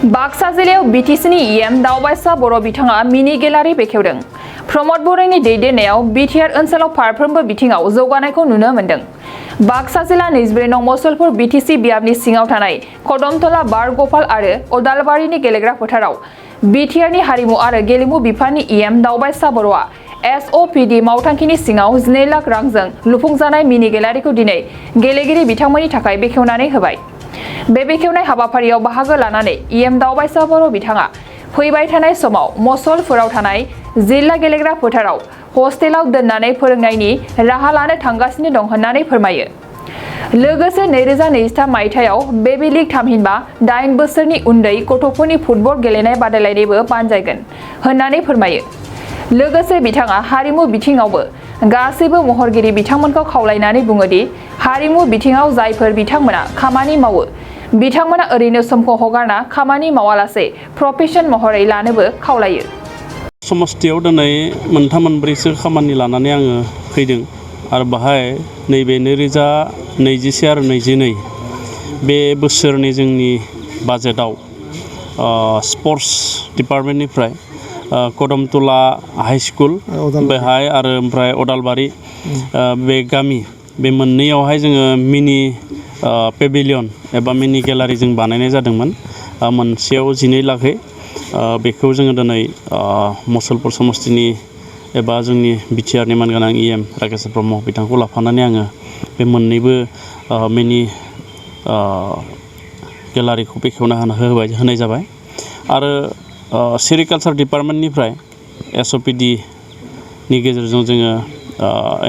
बाक्सा जिल्लायाव Btcn Em Daobaisa बर' बिथाङा मिनि गेलारि बेखेवदों। प्रमद बर'नि दैदेननायाव बिटिआर ओनसोलाव फारफ्रोमबो बिथिङाव जौगानायखौ नुनो मोन्दों। बाक्सा जिल्ला 24 नं मसलपुर BTC बियाबनि सिङाव थानाय कदमतला बार गपाल आरो अदालबारिनि गेलेग्रा फोथाराव बिटिआरनि हारिमु आरो गेलेमु बिफाननि Em दावबायसा बर'आ SOPD मावथांखिनि सिङाव 12 लाख रांजों लुफुंजानाय मिनि गेलारिखौ दिनै गेलेगिरि बिथांमोननि थाखाय बेखेवनानै होबाय। बे बेखेवनाय हाबाफारियाव बाहागो लानानै Em दावबायसा बर' बिथाङा फैबाय थानाय समाव मसलपुराव थानाय जिल्ला गेलेग्रा फोथाराव हस्टेलाव दोननानै फोरोंनायनि राहा लानो थांगासिनो दं होननानै फोरमायो। लोगोसे 2023 मायथाइयाव बेबी लीग थामहिनबा 8 बोसोरनि उन्दै गथ'फोरनि फुटबल गेलेनाय बादायलायनायबो बानजायगोन होननानै फोरमायो। लोगोसे बिथाङा हारिमु बिथिङावबो गासैबो महरगिरि बिथांमोनखौ खावलायनानै बुङोदि हारिमु बिथिङाव जायफोर बिथांमोना खामानि मावो बिथांमोना ओरैनो समखौ हगारना खामानि मावालासे प्रोफेशन महरै लानोबो खावलायो। समस्थियाव दिनै मोनथाम मोनब्रैसो खामानि लानानै आङो फैदों आरो बाहाय नैबे 2021 आरो 22 बे बोसोरनि जोंनि बाजेटआव स्पर्ट्स डिपार्टमेन्टनिफ्राय कदमतला हाई स्कुल बेहाय आरो ओमफ्राय अदालबारि बे गामि बे मोननैयावहाय जोङो मिनि पेभिलियन एबा मिनि गेलारि जों बानायनाय जादोंमोन। मोनसेयाव 12 लाखै बेखौ जोङो दिनै मसलपुर समस्थिनि एबा जोंनि बिटिआरनि मानगोनां Em राकेश ब्रह्म बिथांखौ लाफानानै आङो बे मोननैबो मिनि गेलारिखौ बेखेवना होनाय जाबाय। आरो सेरिकालचार डिपार्टमेन्टनिफ्राय SOPD नि गेजेरजों जोङो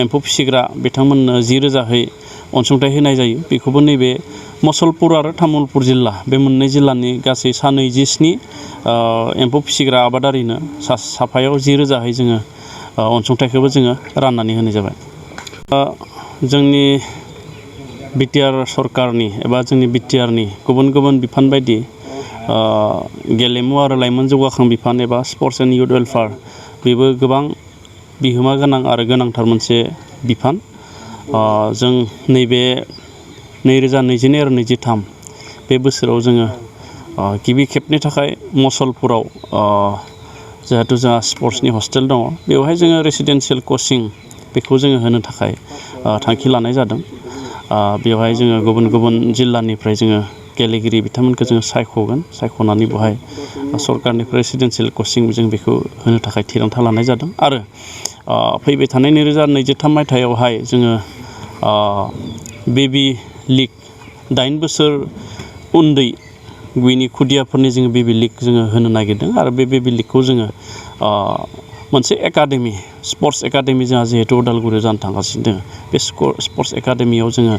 एम्फौ फिसिग्रा बिथांमोननो 10,000 अनसुंथाइ होनाय जायो। बेखौबो नैबे मसलपुर आरो तामुलपुर जिल्ला बे मोननै जिल्लानि गासै 27 एम्फौ फिसिग्रा आबादारिनो साफायाव 10,000 जोङो अनसुंथाइखौबो जोङो राननानै होनाय जाबाय। जोंनि बिटिआर सरकारनि एबा जोंनि बिटिआरनि गुबुन गुबुन बिफान बायदि गेलेमु आरो लाइमोन जौगाखां बिफान एबा स्पर्ट्स एन्ड युथ वेलफेयार बेबो गोबां बिहोमा गोनां आरो गोनांथार मोनसे बिफान। जों नैबे 2022 आरो 23 बे बोसोराव जोङो गिबि खेबनि थाखाय मसलपुराव जिहेतु जोंहा स्पर्ट्सनि हस्टेल दङ बेवहाय जोङो रेसिडेन्सियेल कचिं बेखौ जोङो होनो थाखाय थांखि लानाय जादों। बेवहाय जोङो गुबुन गुबुन जिल्लानिफ्राय जोङो गेलेगिरि बिथांमोनखौ जोङो सायख'नानै बेवहाय सरकारनिफ्राय रेसिडेन्सियेल कचिं जों बेखौ होनो थाखाय थिरांथा लानाय जादों। आरो फैबाय थानाय 2023 मायथाइयावहाय जोङो बेबी लीग 8 बोसोर उन्दै गुयैनि खुदियाफोरनि जोङो बेबी लीग जोङो होनो नागिरदों। आरो बे बेबी लीगखौ जोङो मोनसे एकाडेमि स्पर्ट्स एकाडेमि जोंहा जिहेतु उदालगुरियाव जानो थांगासिनो दङ बे स्पर्ट्स एकाडेमियाव जोङो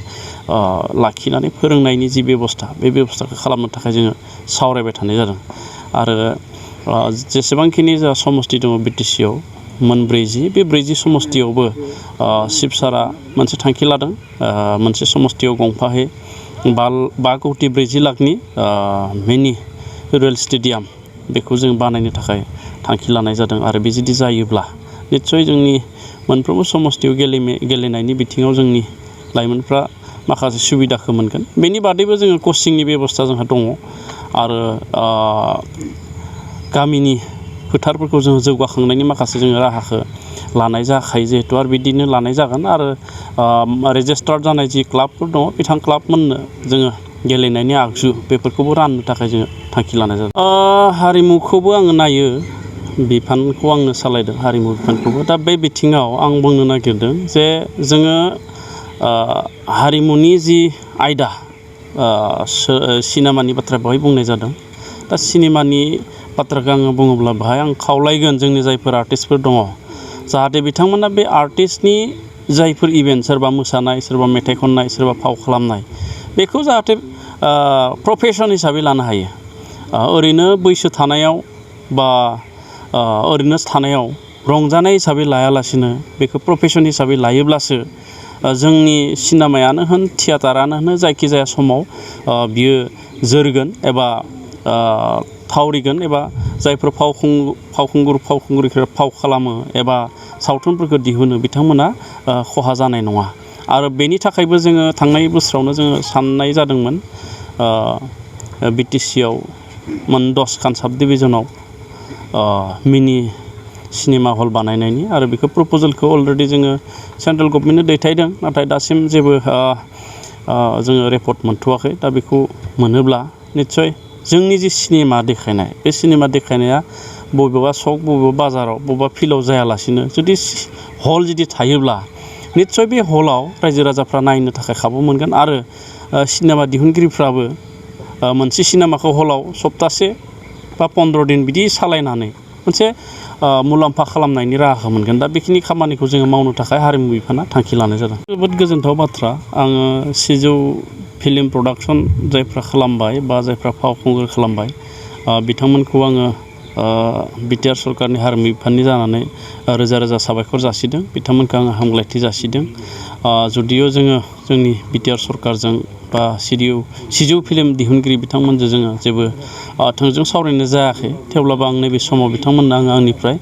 लाखिनानै फोरोंनायनि जि बेबस्था बे बेबस्थाखौ खालामनो थाखाय जोङो सावरायबाय थानाय जादों। आरो जेसेबांखिनि जोंहा समस्ति दङ BTCआव 40 बे 40 समस्तियावबो चिफ सारा मोनसे थांखि लादों। मोनसे समस्तियाव गंफाहै 5 कौटि 40 लाखनि मिनि रुरेल स्टेडियाम बेखौ जों बानायनो थाखाय थांखि लानाय जादों। आरो बे जुदि जायोब्ला निस्सय जोंनि मोनफ्रोमबो समस्तियाव गेलेनायनि बिथिङाव जोंनि लाइमोनफ्रा माखासे सुबिदाखौ मोनगोन। बेनि बादैबो जोङो कचिंनि बेबस्था जोंहा दङ। आरो गामिनि फोथारफोरखौ जोङो जौगाखांनायनि माखासे जोङो राहाखौ लानाय जाखायो जिहेतु आरो बिदिनो लानाय जागोन। आरो रेजिस्टार्ड जानाय जि क्लाबफोर दङ बिथां क्लाबमोननो जोङो गेलेनायनि आगजु बेफोरखौबो राननो थाखाय जोङो थांखि लानाय जादों। हारिमुखौबो आङो नायो बिफानखौ आंनो सालायदों हारिमु बिफानखौबो। दा बे बिथिङाव आं बुंनो नागिरदों जे जोङो हारिमुनि जि आयदा सिनेमानि बाथ्रा बेवहाय बुंनाय जादों। दा सिनेमानि बाथ्राखौ आङो बुङोब्ला बेहाय आं खावलायगोन जोंनि जायफोर आर्टिस्टफोर दङ जाहाथे बिथांमोना बे आर्टिस्टनि जायफोर इभेन्ट सोरबा मोसानाय सोरबा मेथाइ खननाय सोरबा फाव खालामनाय बेखौ जाहाथे प्रफेसन हिसाबै लानो हायो। ओरैनो बैसो थानायाव बा ओरैनो थानायाव रंजानाय हिसाबै लायालासिनो बेखौ प्रफेसन हिसाबै लायोब्लासो जोंनि सिनेमायानो होन थियाटारानो होन जायखिजाया समाव बियो जोरगोन एबा थावरिगोन एबा जायफोर फावखुंगुरफोरा फाव खालामो एबा सावथुनफोरखौ दिहुनो बिथांमोना खहा जानाय नङा। आरो बेनि थाखायबो जोङो थांनाय बोसोरावनो जोङो साननाय जादोंमोन BTCआव मोन 10 खान साब डिभिजनाव मिनि सिनेमा हल बानायनायनि आरो बेखौ प्रप'जालखौ अलरेडि जोङो सेन्ट्रेल गभर्नमेन्टनो दैथायदों नाथाय दासिम जेबो जोङो रिपर्ट मोनथ'वाखै दा बेखौ मोनोब्ला निस्सय जोंनि जि सिनेमा देखायनाय बे सिनेमा देखायनाया बबेबा सक बबेबा बाजाराव बबेबा फिल्डआव जायालासिनो जुदि हल जुदि थायोब्ला निस्सय बे हलाव रायजो राजाफ्रा नायनो थाखाय खाबु मोनगोन आरो सिनेमा दिहुनगिरिफ्राबो मोनसे सिनेमाखौ हलाव सप्तासे बा 15 दिन बिदि सालायनानै मोनसे मुलाम्फा खालामनायनि राहाखौ मोनगोन दा बेखिनि खामानिखौ जोङो मावनो थाखाय हारिमु बिफाना थांखि लानाय जादों जोबोद गोजोनथाव बाथ्रा आङो 600 फिल्म प्रडाक्सन जायफ्रा खालामबाय बा जायफ्रा फावखुंगुर खालामबाय बिथांमोनखौ आङो बिटिआर सरकारनि हारिमु बिफाननि जानानै रोजा रोजा साबायखर जासिदों बिथांमोनखौ आङो हामलायथि जासिदों जुदिअ जोङो जोंनि बिटिआर सरकारजों बा 600 फिल्म दिहुनगिरि बिथांमोनजों जोङो जेबो थोंजों सावरायनो जायाखै थेवब्लाबो आं नैबे समाव बिथांमोननो आंनिफ्राय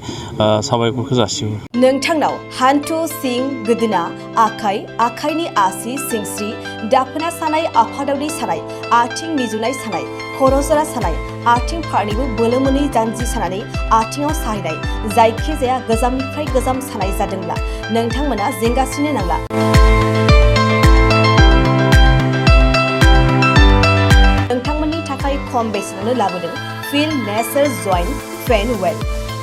साबायखरखौ जासिहरो नोंथांनाव हान्थु सिं गोदोना आखाइनि आसि सिंस्रि दाफोना सानाय आफादावनि सानाय आथिं मिजुनाय सानाय खर' जरा सानाय आथिं फारनैबो बोलो मोनै जानजि सानानै आथिङाव साहैनाय जायखिजाया गोजामनिफ्राय गोजाम सानाय जादोंब्ला नोंथांमोना जिंगासिनो नांला नोंथांमोननि थाखाय खम बेसेनावनो लाबोदों फिल नेचार जइन्ट फेन वेल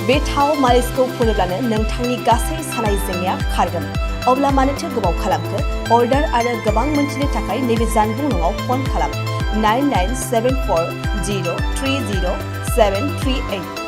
बे थाव मालिसखौ फुनोब्लानो नोंथांनि गासै सानाय जेंनाया खारगोन अब्ला मानोथो गोबाव खालामखो अर्डार आरो गोबां मोनथिनो थाखाय नैबे जानबुं नङाव फन खालाम 9974030738